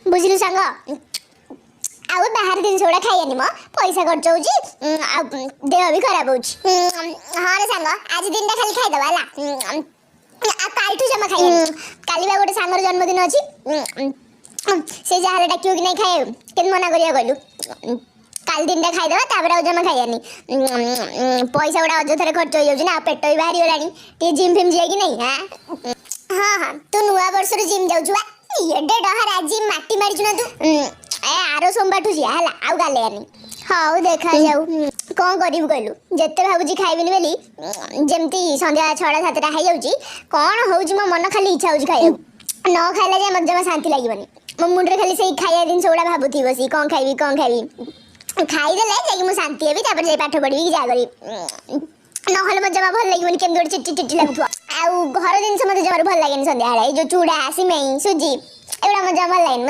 ବୁଝିଲୁ ସାଙ୍ଗ? ଆଉ ବାହାର ଜିନିଷ ଗୁଡ଼ା ଖାଇବାନି ମ, ପଇସା ଖର୍ଚ୍ଚ ହଉଛି, ଆଉ ଦେହ ବି ଖରାପ ହଉଛି। ହଁ ରେ ସାଙ୍ଗ, ଆଜି ଦିନଟା ଖାଲି ଖାଇଦବା ହେଲା, ଆଉ କାଲିଠୁ ଜମା ଖାଇବାନି। କାଲି ବା ଗୋଟେ ସାଙ୍ଗର ଜନ୍ମଦିନ ଅଛି। ସେ ଯାହାହେଲେ ଡାକିବ କି ନାଇଁ ଖାଇବାକୁ? କେମିତି ମନା କରିବା କହିଲୁ? କାଲି ଦିନଟା ଖାଇଦେବା, ତାପରେ ଆଉ ଜମା ଖାଇବାନି। ପଇସା ଗୁଡ଼ା ଅଯଥାରେ ଖର୍ଚ୍ଚ ହେଇଯାଉଛି ନା, ଆଉ ପେଟ ବି ବାହାରିଗଲାଣି। ଟିକେ ଜିମ୍ ଫିମ୍ ଯିବା କି ନାଇଁ? ହଁ, ତୁ ନୂଆ ବର୍ଷରୁ ଜିମ୍ ଯାଉଛୁ ବା? ଏଡେ ଡହରା, ଜିମ୍ ମାଟି ମାରିଛୁ ନା ତୁ? ଏ ଆର ସୋମବାରଠୁ ଯିବା ହେଲା, ଆଉ ଗାଲେଇବାନି। ହଉ, ଦେଖାଯାଉ। କଣ କରିବୁ କହିଲୁ? ଯେତେ ଭାବୁଛି ଖାଇବିନି ବୋଲି, ଯେମିତି ସନ୍ଧ୍ୟା 6ଟା 7ଟା ହେଇଯାଉଛି, କଣ ହଉଛି ମୋ ମନ ଖାଲି ଇଚ୍ଛା ହଉଛି ଖାଇବାକୁ। ନ ଖାଇଲା ଯାଏ ମତେ ଜମା ଶାନ୍ତି ଲାଗିବନି। ମୋ ମୁଣ୍ଡରେ ଖାଲି ସେଇ ଖାଇବା ଜିନିଷ ଗୁଡ଼ା ଭାବୁଥିବି ବସି, କଣ ଖାଇବି, କଣ ଖାଇବି। ଖାଇଦେଲେ ଯାଇକି ମୁଁ ଶାନ୍ତି ହେବି, ତାପରେ ଯାଇ ପାଠ ପଢିବି କି ଯାହା କରିବି। ନହେଲେ ମତେ ଜମା ଭଲ ଲାଗିବନି, କେମିତି ଗୋଟେ ଚିଟି ଚିଟି ଲାଗୁଥିବ। ଆଉ ଘର ଜିନିଷ ମତେ ଜମାରୁ ଭଲ ଲାଗେନି ସନ୍ଧ୍ୟାବେଳେ। ଏଇ ଯୋଉ ଚୁଡ଼ା, ସିମେଇ, ସୁଜି, ଏଗୁଡ଼ା ମତେ ଜମା ଭଲ ଲାଗେନି।